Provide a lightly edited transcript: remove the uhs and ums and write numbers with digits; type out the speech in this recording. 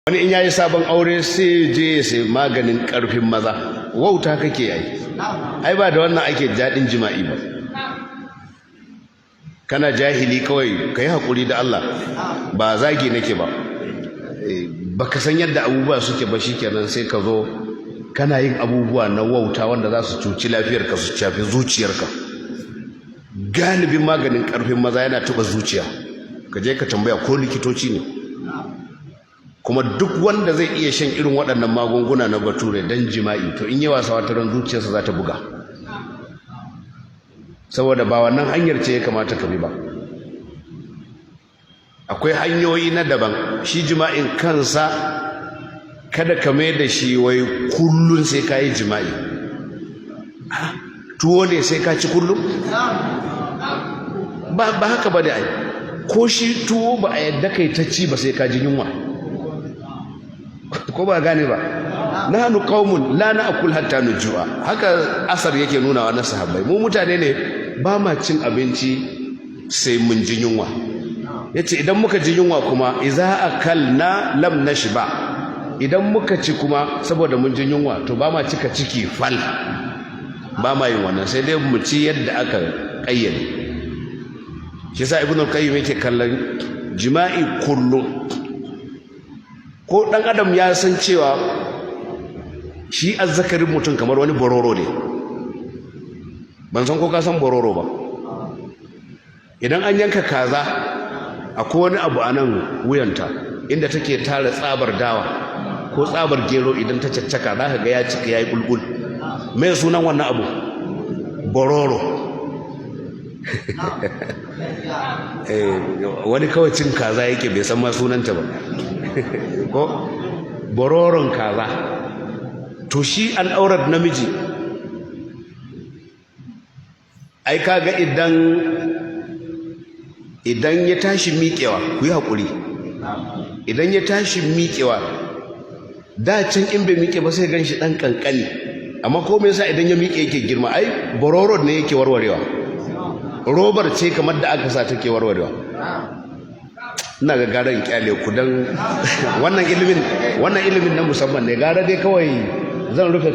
Wani in yayi sabon aure sai je ya sai maganin karfin maza. Wauta kake yi. Ai ba da wannan ake daɗin jima'i ba. Kana jahili kawai, kai hakuri da Allah, ba zagi nake ba. Baka san yadda abubuwa suke ba, shikenan sai ka zo kana yin abubuwa na wauta wanda za su cuci lafiyarka, su shafi zuciyarka. Galibin maganin karfin maza yana taɓa zuciya. Ka je ka tambaya ko likitoci ne. Kuma duk wanda zai iya shan irin waɗannan magunguna na bature don jima'i, to in yi wasa, wata ran zuciyarsa za ta buga, saboda ba wannan hanyar ce ya kamata ka bi ba. Akwai hanyoyi na daban. Shi jima'in kansa, kada ka mai da shi wai kullun sai ka yi jima'i. Tuwo ne sai ka ci kullum? Ba haka ba da ai. Ko shi tuwo ba a yadda kai ta ci ba, sai ka ji yunwa. Ko ba gane ba? Nahnu qaumun la na'kul hatta nujua. Haka asar yake nuna wa sahabbai. Mu mutane ne ba ma cin abinci sai mun ji yunwa. Yace idan muka ji yunwa kuma, idza akalna lam nashba, idan muka ci kuma saboda mun ji yunwa, to ba ma cika ciki fal, ba ma yin wannan, sai dai mu ci yadda aka kayyade. Shi yasa Ibn al-Qayyim yake kallon jima'i kullum. Ko dan adam ya san cewa shi azzakarin mutum kamar wani bororo ne. Ban san ko ka san bororo ba. Idan an yanka kaza, akwai wani abu a nan wuyanta inda take tara tsabar dawa ko tsabar gero. Idan ta caccaka, za ka ga ya cika, ya yi bulbul. Mai sunan wannan abu? Bororo. Wani kawai cin kaza yake, bai san ma sunanta ba. Ko bororon kaza. To shi al'aurar namiji, ai kaga idan ya tashi miƙewa, ku yi haƙuri, idan ya tashi miƙewa, da can in bai miƙe ba sai gan shi ɗan ƙanƙani. Amma ko me yasa idan ya miƙe yake girma? Ai bororon ne yake warwarewa, robar ce kamar da aka sa take warwarewa. Ina ga gara in kyale ku dan wannan ilimin na musamman ne. Gara dai kawai zan rufe.